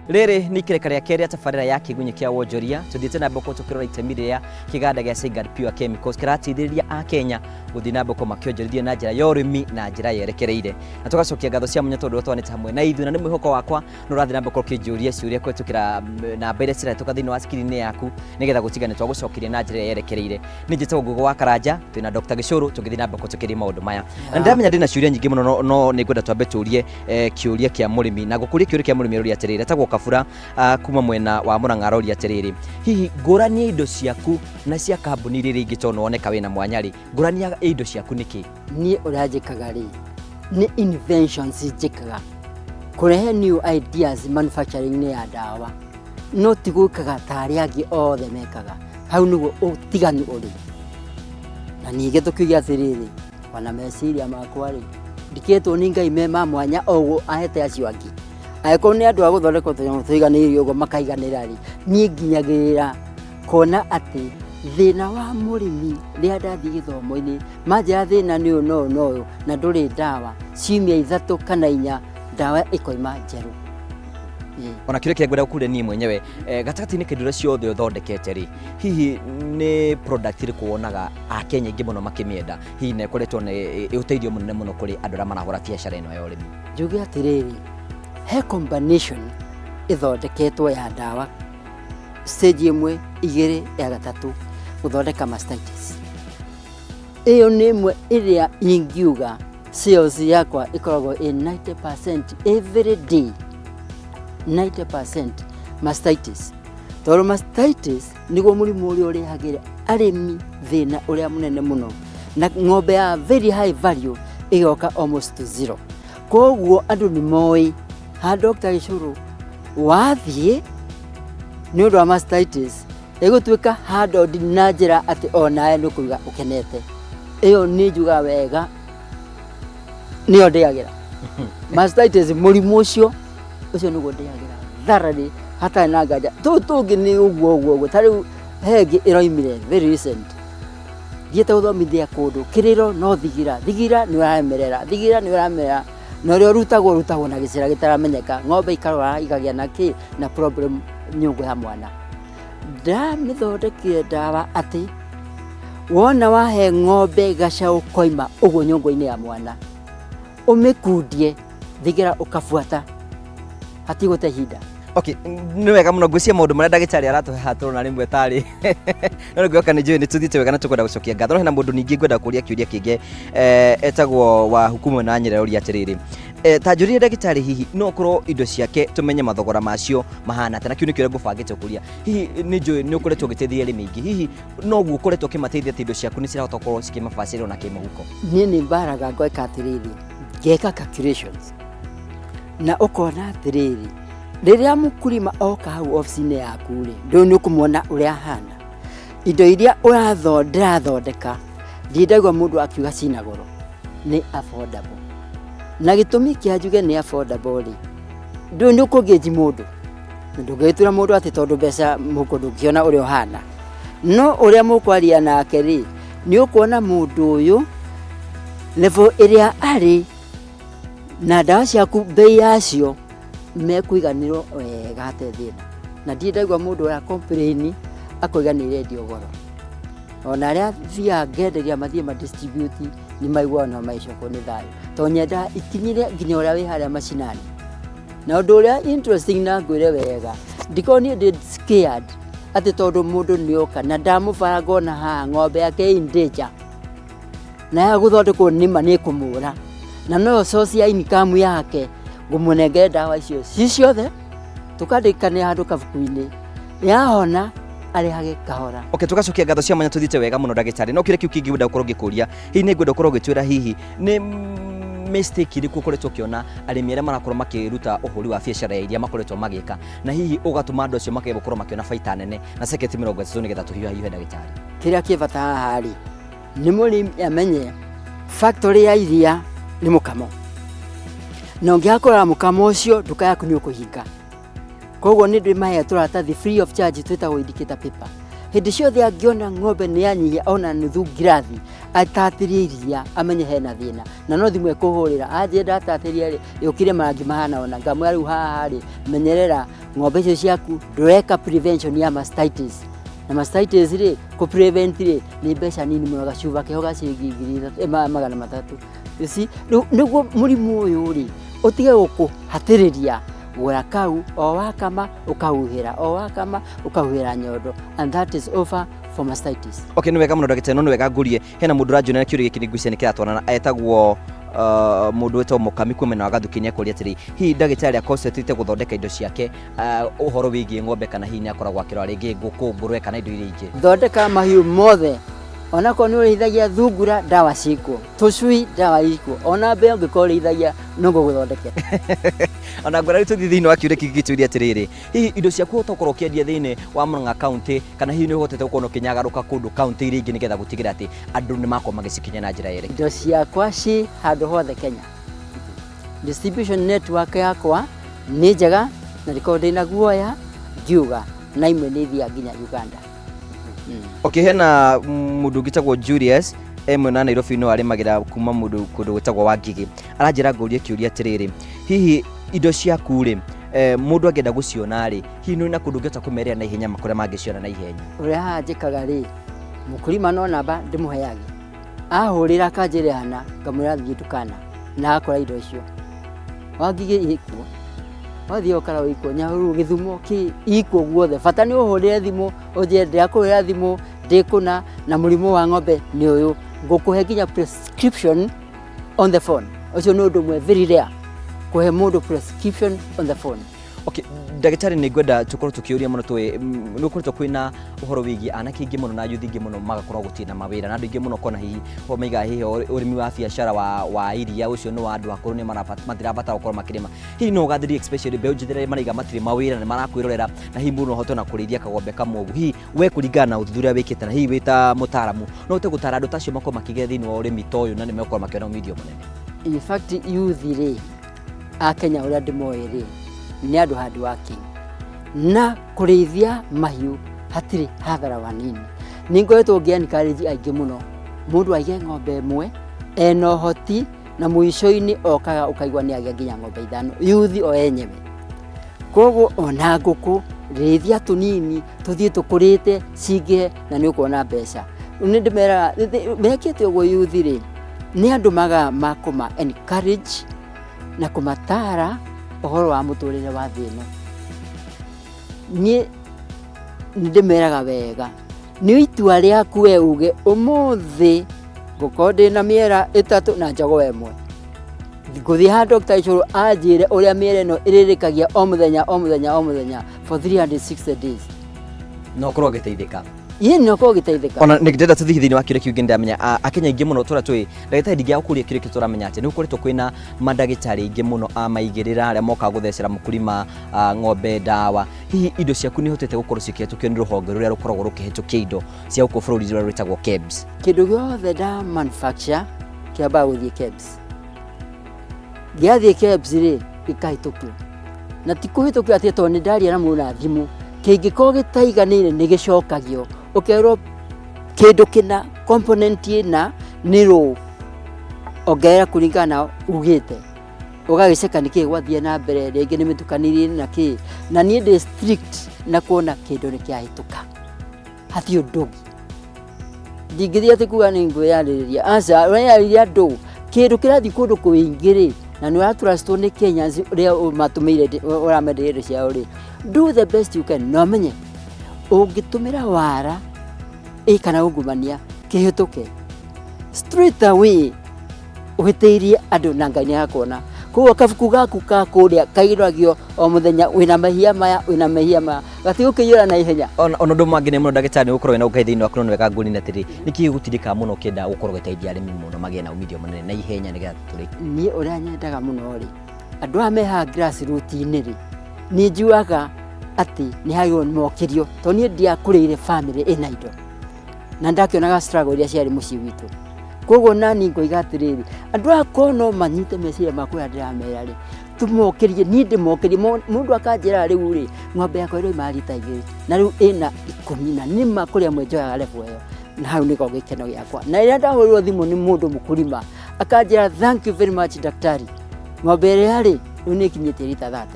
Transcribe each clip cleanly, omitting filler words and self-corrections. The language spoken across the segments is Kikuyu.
Rĩrĩ nĩ ikereka rĩa kerĩ rĩa tabarĩra ya Kĩgunyĩ kĩa Wonjoria. Tũthiĩte na mbere tũkĩrora itemi rĩrĩa kĩganda gĩa Sigurd Pure Chemicals kĩrateithĩrĩria Akenya gũthiĩ na mbere makĩonjorithia na njĩra ya ũrĩmi na njĩra yerekereire. Na tũgacokia ngatho cia mwanya tondũ ũtwanĩte hamwe na ithuĩ, na nĩ mwĩhoko wakwa nĩ ũrathiĩ na mbere ũkĩnjũria ciũria kũhetũkĩra namba iria cirahĩtũka thĩinĩ wa screen yaku, nĩgetha gũtiga nĩ twagũcokeria na njĩra ĩrĩa yerekereire. Niĩ njĩtagwo Ngũgũ wa Karanja, twĩna Dr. Gĩcũrũ tũgĩthiĩ na mbere tũkĩria maũndũ maya. Na ndĩramenya ndĩna ciũria nyingĩ mũno, no nĩ ngwenda twambe tũrie kĩũria kĩa mũrĩmi. Na ngũkũria kĩũria kĩa mũrĩmi aroria atĩrĩrĩ, etagwo Kabura kuma mwena wa Mũrang'a, aroria atĩrĩrĩ, hihi ngũrani ya indo ciaku na cia kambuni iria ingĩ tondũ nĩwoneka wĩna mwanya rĩ, ngũrani ya indo ciaku nĩ kĩ? Niĩ ũrĩa njĩkaga rĩ, nĩ inventions njĩkaga kũrehe new ideas manufacturing-inĩ ya ndawa, no ti gwĩkaga ta arĩa angĩ othe mekaga. Hau nĩguo ũtiganu ũrĩ. Na ningĩ tũkiuge atĩrĩrĩ, ona meciria makwa rĩ, ndikĩtwo nĩ Ngai me ma mwanya o ũguo ahete acio angĩ. Angĩkorwo nĩ andũ a gũthondeka tũnyamũ tũiganĩire ũguo makaiganĩra rĩ, niĩ nginyagĩrĩra kuona atĩ thĩna wa mũrĩmi rĩrĩa ndathiĩ gĩthomo-inĩ, manjĩra thĩna nĩ ũyũ na ũyũ na ũyũ na ndũrĩ ndawa, ciumia 3 kana 4 ndawa ĩkoima njerũ. Ona kĩũria kĩrĩa ngwenda gũkũria niĩ mwenyewe, gatagatĩ-inĩ ka indo iria ciothe ũthondekete rĩ, hihi nĩ product ĩrĩkũ wonaga Akenya aingĩ mũno makĩmĩenda, hihi na ĩkoretwo nĩ ũteithio mũnene mũno kũrĩ andũ arĩa marahũra biacara ĩno ya ũrĩmi? Njuge atĩrĩrĩ, he combination ĩthondeketwo ya ndawa stage 1, 2, ya gatatũ gũthondeka mastitis. Ĩyo nĩ ĩmwe ĩrĩa ingiuga sales yakwa ĩkoragwo ĩ 90% every day, 90% mastitis. Tondũ mastitis nĩguo mũrimũ ũrĩa ũrehagĩra arĩmi thĩna ũrĩa mũnene mũno, na ng'ombe ya very high value ĩgoka almost to zero. Koguo andũ nĩ moĩ ha Dr. Gĩcũrũ wathiĩ nĩ ũndũ wa mastitis ĩgũtuĩka handled na njĩra atĩ onawe nĩ ũkũiga ũkenete. Ĩyo nĩ njugaga wega, nĩyo ndĩagĩra mastitis, mũrimũ ũcio ũcio nĩguo ndĩagĩra thoroughly hatarĩ na nganja. Tũu tũngĩ nĩ ũguo ũguo ũguo, ta rĩu he ĩngĩ ĩroimire very recent, thiĩte gũthomithia kũndũ kĩrĩro no thigira thigira nĩ ũramerera, thigira nĩ ũramerera, na ũrĩa ũrutagwo ũrutagwo na gĩcĩra gĩtaramenyeka, ng'ombe ikarwara ikagĩa na kĩ na problem nyũngũ ya mwana. Ndamĩthondekire ndawa atĩ wona wahe ng'ombe gacaũ koima ũguo nyũngũ-inĩ ya mwana, ũmĩkundie thigira ũkabuata, hatigũte ihinda. Okay, nĩ wega mũno. Ngwĩciria maũndũ marĩa ndagĩtarĩ aratũhe haha tũrona rĩmwe tarĩ no nĩ ngwĩhoka nĩ njũĩ nĩ tũthiĩte wega na tũkwenda gũcokia ngatho. No hena mũndũ ningĩ ngwenda kũria kĩũria kĩngĩ, etagwo wa hukumu na Nyerere, ũria atĩrĩrĩ, ta njũrie ndagĩtarĩ, hihi no ũkorwo indo ciake tũmenye mathogora macio mahana atĩa? Na kĩu nĩkĩo ngũbangĩte kũria. Hihi nĩ njũĩ nĩ ũkoretwo ũgĩteithia arĩmi aingĩ, hihi noguo ũkoretwo ũkĩmateithia atĩ indo ciaku nĩ cirahota gũkorwo cikĩmabacĩrĩra na kĩmũhuko? Niĩ nĩ mbaraga ngeka atĩrĩrĩ, ngeka calculations na ũkona atĩrĩrĩ, rĩrĩa mũkulima oka hau obici-inĩ yaku rĩ, ndũĩ nĩ ũkũmuona ũrĩa ahana. Indo iria ndĩrathondeka ndirĩ ndaigua mũndũ akiuga cina goro, nĩ affordable. Na gĩtũmi kĩa njuge nĩ affordable rĩ, ndũĩ nĩ ũkũngĩnji mũndũ, na ndũngĩgĩtura mũndũ atĩ tondũ mbeca mũhuko ndũngĩona ũrĩa ũhana. No ũrĩa mũkwaria nake rĩ, nĩ ũkuona mũndũ ũyũ level ĩrĩa arĩ na ndawa ciaku bei yacio mekũiganĩrwo wega hatarĩ thĩna. Na ndirĩ ndaigua mũndũ ũra complain akoiga nĩ irendio goro. Ona arĩa thiaga ngenderia mathiĩ ma distribute nĩ maiguaga no magĩcokwo nĩ thayũ, tondũ nyendaga ikinyĩre nginya ũrĩa wĩ harĩa macinani. Na ũndũ ũrĩa interesting na ngwĩre wega, ndikoragwo niĩ ndĩ scared atĩ tondũ mũndũ nĩ oka na ndamũbara ngona haha ng'ombe yake in danger na ya gũthondekwo nĩma nĩ ĩkũmũra, na noyo source ya income yake, ngũmũnengere ndawa icio ci ciothe tũkandĩkanĩra handũ kabuku-inĩ, yahona arĩhage kahora. Okay, tugacokia ngatho cia mwanya, tuthiĩte wega mũno ndagĩtarĩ. No kĩũria kĩu kĩngĩ ngwenda gũkorwo ngĩkũria, hihi nĩ ngwenda ũkorwo ũgĩtwĩra hihi nĩ mistake irĩkũ ũkoretwo ũkĩona arĩmi arĩa marakorwo makĩruta ũhũri wa biacara ya iria makoretwo magĩka, na hihi ũgatũma andũ acio makage gũkorwo makĩona baita nene? Na seketi 30 nĩgetha tũhiũhahiũhe, ndagĩtarĩ. Kĩrĩa kĩ bata haha rĩ, nĩ mũrĩmi amenye factory ya iria nĩ mũkamo, na ũngĩakũra mũkamo ũcio nduka yaku nĩ ũkũhinga. Koguo nĩ ndĩmahe tũratathi free of charge twĩtagwo indicator paper. Hĩndĩ ciothe angĩona ng'ombe nĩ yanyihia ona nuthu ngirathi atatĩrie iria, amenye hena thĩna, na no thimũ ekũhũrĩra anjĩre ndatatĩria rĩ, yũkire marangi mahana ona, ngamwĩra rĩu haha rĩ, menyerera. Ng'ombe icio ciaku ndũreka prevention ya mastitis. Na mastitis rĩ, kũ prevent rĩ, nĩ mbeca nini mũno, gacuba keho ga ciringi 3,000, 300. You see, rĩu nĩguo mũrimũ ũyũ rĩ ũtige gũkũhatĩrĩria, gũra kau o wakama ũkahuhĩra, o wakama ũkahuhĩra nyondo, and that is over for mastitis. Okay, nĩ wega mũno ndagĩtarĩ, no nĩ wega ngũrie, hena mũndũ ũranjũria na kĩũria gĩkĩ, nĩ ngwĩciria nĩ kĩratwarana, etagwo mũndũ wĩtagwo Mũkami kuma mwena wa Gathuki, nĩ akũria atĩrĩ, hihi ndagĩtarĩ aconcentrate gũthondeka indo ciake ũhoro wĩgiĩ ng'ombe, kana hihi nĩ akoragwo akĩrora rĩngĩ ngũkũ, ngũrwe kana indo iria ingĩ? Thondeka mahiũ mothe, onakorwo nĩ ũrĩithagia thungura, ndawa cikuo, tũcui, ndawa ikuo, ona mbĩa ũngĩkorwo ũrĩithagia no ngũgũthondekera. Ona ngwĩra rĩu tũthiĩ thĩinĩ wa kĩũria kĩngĩ gĩtũria atĩrĩrĩ, hihi indo ciaku ũhota gũkorwo ũkĩendia thĩinĩ wa Murang'a County, kana hihi nĩ ũhotete gũkorwo ũkĩnyagarũka kũndũ county iria ingĩ nĩgetha gũtigĩrĩra atĩ andũ nĩ makorwo magĩcikinya na njĩra ĩrĩ? Indo ciakwa ci handũ hothe Kenya. Distribution network yakwa nĩ njega na ndikoragwo ndĩna guoya ngiuga, na imwe nĩ ithiaga nginya Uganda. Okay, hena mũndũ ũngĩ Julius e mwena wa Nairobi, no arĩmagĩra kuma mũndũ kũndũ gwĩtagwo Wangigĩ, aranjĩra ngũrie kĩũria atĩrĩrĩ, hihi indo ciaku rĩ, mũndũ angĩenda gũciona rĩ, hihi nĩ na kũndũ ũngĩhota kũmerĩra na ihenya kũrĩa mangĩciona na ihenya? Ũrĩa haha njĩkaga rĩ, mũkulima no namba ndĩmũheage, ahũrĩra akanjĩra hana, ngamwĩra thiĩ ndukana na akora indo icio. Wangigĩ ikuo, wathiĩ ũkara ikuo, Nyahururu, Gĩthumo, kĩ ikuo guothe, bata nĩ ũhũrĩre thimũ ũnjĩre ndĩrakũhũrĩra thimũ ndĩkũna na mũrimũ wa ng'ombe nĩ ũyũ, ngũkũhe nginya prescription on the phone. Ũcio nĩ ũndũ ũmwe very rare kũhe mũndũ prescription on the phone. Okay, ndagĩtarĩ, nĩ ngwenda tũkorwo tũkĩũria mũno, tũĩ nĩ gũkoretwo kwĩna ũhoro wĩgiĩ anake aingĩ mũno na youth aingĩ mũno magakorwo gũtirĩ na mawĩra, na andũ aingĩ mũno kona hihi maigaga hihi ũrĩmi wa biacara wa iria ũcio nĩ wa andũ akũrũ, nĩ matirabatara gũkorwo makĩrĩma. Hihi no ũgathĩrĩrie especially mbeũ njĩthĩ arĩa maraiga matirĩ mawĩra na marakwĩrorera, na hihi mũndũ no ahote ona kũrĩithia kagombe kamwe ũguo? Hihi we kũringana na ũthuthuria wĩkĩte na hihi wĩ ta mũtaaramu, no ũhote gũtara andũ ta acio makorwo makĩgĩa thĩinĩ wa ũrĩmi ta ũyũ na nĩ megũkorwo makĩona umithio mũnene? In fact, youth rĩ a Kenya ũrĩa ndĩmoĩ rĩ, nĩ andũ hard working, na kũrĩithia mahiũ hatirĩ hathara wanini. Nĩ ngoretwo ngĩ encourage aingĩ mũno, mũndũ aige ng'ombe ĩmwe ena ũhoti, na mũico-inĩ okaga ũkaigua nĩ agĩa nginya ng'ombe ithano, youth o enyewe. Koguo ona ngũkũ, rĩithia tũnini tũthiĩ tũkũrĩte cingĩhe na nĩ ũkuona mbeca. Nĩ ndĩmeraga mekĩte ũguo youth rĩ, nĩ andũ magaga ma kũma encourage na kũmatara ũhoro wa mũtũrĩre wa thĩ ĩno. Niĩ nĩ ndĩmeraga wega, nĩ itua rĩaku we uge ũmũthĩ ngũkorwo ndĩna mĩera 3 na njogoo ĩmwe, ngũthiĩ ha Dr. Icũrũ anjĩre ũrĩa mĩera ĩno ĩrĩrĩkagia o mũthenya o mũthenya o mũthenya for 360 days. Na ũkorwo ũgĩteithĩka. Ĩĩ, nĩ ũkorwo ũgĩteithĩka. Ona nĩ ndĩrenda tũthiĩ thĩinĩ wa kĩũria kĩu ngĩ, ndĩramenya akenya aingĩ mũno tũrĩa tũĩ ndagĩtarĩ, ndingĩaga gũkũria kĩũria kĩu. Tũramenya atĩ nĩ gũkoretwo kwĩna mandagĩtarĩ aingĩ mũno a maigĩrĩra arĩa mokaga gũthecera mũkulima ng'ombe ndawa. Hihi indo ciaku nĩ ihotete gũkorwo cikĩhetũkio nĩ rũhonge rũrĩa rũkoragwo rũkĩhetũkia indo cia gũkũ bũrũri rũrĩa rwĩtagwo KEBS? Kĩndũ gĩothe nda manufacture kĩambaga gũthiĩ KEBS. Gĩathiĩ KEBS rĩ, gĩkahĩtũkio, na ti kũhĩtũkio atĩ tondũ nĩ ndaria na mũndũ na thimũ, kĩngĩkorwo gĩtaiganĩire nĩ gĩcokagio, ũkerwo kĩndũ kĩna component ĩna nĩ rũ ongerera kũringana na ugĩte, ũgagĩceka nĩkĩ gwathiĩ na mbere, rĩngĩ nĩ mĩtukanĩrie na kĩ. Na niĩ ndĩ strict na kuona kĩndũ nĩ kĩahĩtũka, hatirĩ ũndũ ũngĩ ndingĩthiĩ atĩ kuga nĩ ngwĩyarĩrĩria, aca, ũreyarĩria andũ kĩndũ kĩrathiĩ kũndũ kũingĩ rĩ, na nĩ ũratrustwo nĩ Kenyans ũrĩa matũmĩire ũramenderia indo ciao rĩ, do the best you can, na ũmenye ũngĩtũmĩra wara ĩ kana ungumania kĩhĩtũke straight away, ũhĩtĩirie andũ na Ngai nĩ agakuona. Koguo kabuku gaku ka kũrĩa kairagio o mũthenya, wĩna mehia maya, wĩna mehia maya, gatigũkĩiyũra na ihenya. Ona ũndũ mangĩ mũno ndagĩtarĩ, nĩ gũkorwo wĩna ũngai thĩinĩ waku, no nĩ wega ngũrine atĩrĩ, nĩkĩ gĩgũtindĩkaga mũno ũkĩenda gũkorwo ũgĩteithia arĩmi mũno magĩe na umithio mũnene na ihenya nĩgetha tũrĩ? Niĩ ũrĩa nyendaga mũno rĩ, andũ aya me haha grassroots-inĩ rĩ, nĩ njuaga atĩ nĩ hagĩrĩirwo nĩ mokĩrio, tondũ niĩ ndiakũrĩire family ĩna indo na ndakĩonaga struggle iria ciarĩ mũciĩ witũ. Koguo nani ngoiga atĩrĩrĩ, andũ aya korwo no manyite meciria makwa ũrĩa ndĩramera rĩ, tũmokĩrie, niĩ ndĩmokĩrie. Mũndũ akanjĩra rĩu rĩ, ng'ombe yakwa ĩroima rita 2 na rĩu ĩna 10, na nĩma kũrĩ amwe njoyaga level ĩyo, na hau nĩko gĩkeno gĩakwa. Na rĩrĩa ndahũrĩrwo thimũ nĩ mũndũ mũkũrima akanjĩra, "Thank you very much daktari, ng'ombe ĩrĩa rĩ, rĩu nĩ ĩkinyĩtie rita 30,"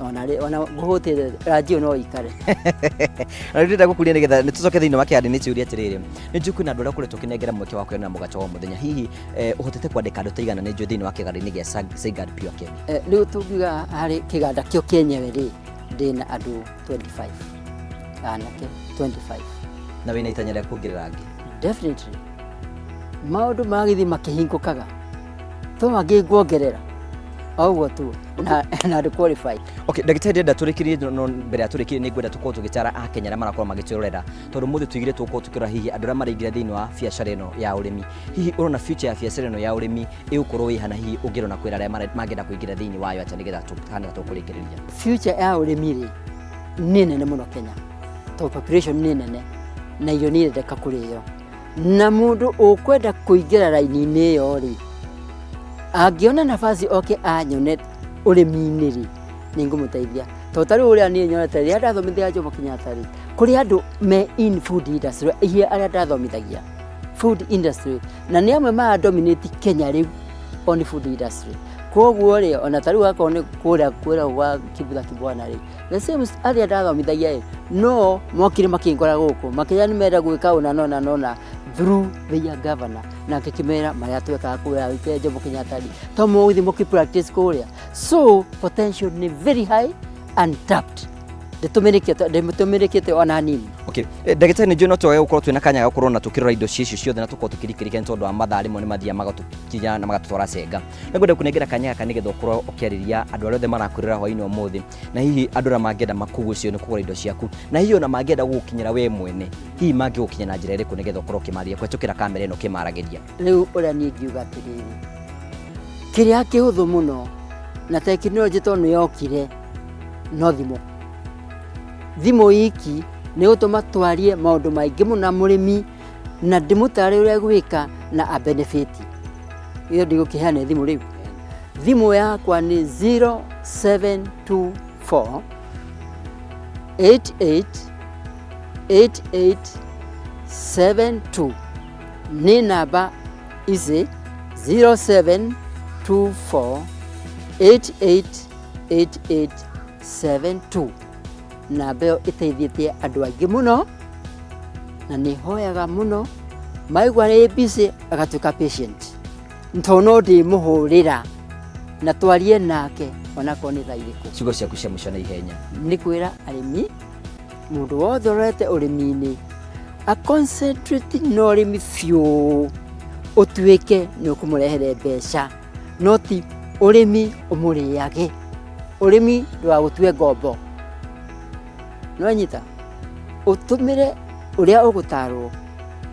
Ona rĩ ona ngũhũtĩte ranji no ikare. Na rĩu ndĩrenda gũkũria nĩgetha nĩ tũcoke thĩinĩ wa kĩhandi nĩ kĩũria atĩrĩrĩ, nĩ njũĩ kwĩna andũ arĩa ũkoretwo ũkĩnengera mweke wa kwĩyonera mũgate wa o mũthenya, hihi ũhotete kwandĩka andũ ta aigana nĩ njũĩ thĩinĩ wa kĩganda-inĩ gĩa Sigurd Pure Chemical? Rĩu tũngiuga harĩ kĩganda kĩo kĩenyewe rĩ, ndĩna andũ 25 anake 25. Na wĩna itanya rĩa kuongerera angĩ? Definitely, maũndũ magĩthiĩ makĩhingũkaga to angĩ nguongerera o ũguo tu na ndũ qualify. Okay, ndagĩtarĩ, ndĩrenda tũrĩkĩrie, no mbere ya tũrĩkĩrie nĩ ngwenda tũkorwo tũgĩtara Akenya arĩa marakorwo magĩtwĩrorera, tondũ mũthĩ tuigire tũgũkorwo tũkĩrora hihi andũ arĩa maraingĩra thĩinĩ wa biacara ĩno ya ũrĩmi. Hihi ũrona future ya biacara ĩno ya ũrĩmi ĩgũkorwo ĩhana, hihi ũngĩrona kwĩra arĩa mangĩenda kũingĩra thĩinĩ wayo atĩa nĩgetha tũhane ta tũkũrĩkĩrĩria? Future ya ũrĩmi rĩ nĩ nene mũno Kenya, tondũ population nĩ nene na irio nĩ irendeka kũrĩo, na mũndũ ũkwenda kũingĩra raini-inĩ ĩyo rĩ, angĩona nafasi oke anyone ũrĩmi-inĩ rĩ, nĩ ngũmũteithia, tondũ ta rĩu ũrĩa niĩ nyonete rĩrĩa ndathomithagia Jomo Kenyatta rĩ, kũrĩ andũ me in food industry iria arĩa ndathomithagia food industry, na nĩ amwe mara dominate Kenya rĩu on food industry. Koguo rĩ, ona ta rĩu akorwo nĩ kũrĩa kwĩragwo gwa Kibutha Kibwana rĩ, the same arĩa ndathomithagia rĩ, no mokire makĩngora gũkũ makĩra nĩ menda gwĩka ũna nona nona through their governor, na ngĩkĩmera marĩa twekaga kũrĩa Jomo Kenyatta rĩ, to mũgũthiĩ mũkĩ practice kũrĩa. So potential nĩ very high, untapped, ndĩtũmĩrĩkĩte ona hanini. Okay, ndagĩtarĩ, nĩ njũĩ no twage gũkorwo twĩna kanya ga gũkorwo na tũkĩrora indo icio ciothe na tũkorwo tũkĩrikĩrĩkia nĩ tondũ wa mathaa, rĩmwe nĩ mathiaga magatũkinya na magatũtwara cenga. Nĩ ngwenda kũnengera kanya gaka nĩgetha ũkorwo ũkĩarĩria andũ arĩa othe marakwĩrora hwaĩ-inĩ ũmũthĩ, na hihi andũ arĩa mangĩenda makũgucio nĩ kũgũra indo ciaku, na hihi ona mangĩenda gũgũkinyĩra we mwene, hihi mangĩgũkinya na njĩra ĩrĩkũ nĩgetha ũkorwo ũkĩmarĩria kũhetũkĩra kamera ĩno ũkĩmaragĩria? Rĩu ũrĩa niĩ ngiuga atĩrĩrĩ, kĩrĩa kĩhũthũ mũno na tekinoronjĩ tondũ nĩ yokire no thimũ, thimũ iki nĩ gũtũma twarie maũndũ maingĩ mũno na mũrĩmi na ndĩmũtare ũrĩa gwĩka na a benefit ĩyo. Ndigũkĩheana thimũ rĩu, thimũ yakwa nĩ 0724 88 88 72, nĩ namba ici 0724 88 88 72. Namba ĩyo ĩteithĩtie andũ aingĩ mũno na nĩ hoyaga mũno maigua nĩ busy agatuĩka patient, tondũ no ndĩmũhũrĩra na twarie nake onakorwo nĩ thaa irĩkũ. Ciugo ciaku cia mũico na ihenya. Nĩ kwĩra arĩmi, mũndũ wothe ũrorete ũrĩmi-inĩ a concentrate na ũrĩmi biũ, ũtuĩke nĩ ũkũmũrehere mbeca, no ti ũrĩmi ũmũrĩage, ũrĩmi ndũgagũtue ngombo. Nĩwanyita, ũtũmĩre ũrĩa ũgũtarwo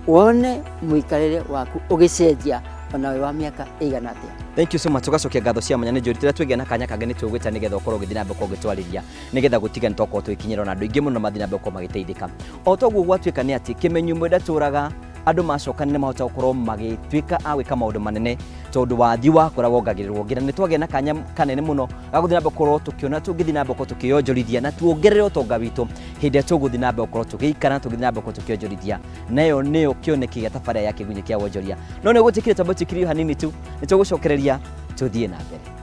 wone mũikarĩre waku ũgĩcenjia ona wĩ wa mĩaka ĩigana atĩa. Thank you so much. Tugacokia ngatho cia mwanya. Nĩ njũĩ rĩrĩa twĩgĩa na kanya kangĩ nĩ tũgwĩta nĩgetha ũkorwo ũgĩthiĩ na mbere gũkorwo ũgĩtwarĩria nĩgetha gũtiga nĩ twakorwo tũgĩkinyĩrwo na andũ aingĩ mũno mathiĩ na mbere gũkorwo magĩteithĩka. O toguo gwatuĩka nĩ atĩ kĩmenyo imwe ndatũraga andũ macoka nĩ mahota gũkorwo magĩtuĩka a gwĩka maũndũ manene, tondũ wathi wakũra wongagĩrĩrwo nginya nĩ twagĩa na kanya kanene mũno ga gũthiĩ na mbere gũkorwo tũkĩona tũngĩthiĩ na mbere gũkorwo tũkĩonjorithia na tuongerere ũtonga witũ hĩndĩ ĩrĩa tũgũthiĩ na mbere gũkorwo tũgĩikara na tũgĩthiĩ na mbere gũkorwo tũkĩonjorithia, nayo nĩyo kĩoneki gĩa tabarĩra ya Kĩgunyĩ kĩa Wonjoria. No nĩ gũtĩkire twambe tũkirio hanini tu, nĩ tũgũcokereria tũthiĩ na mbere.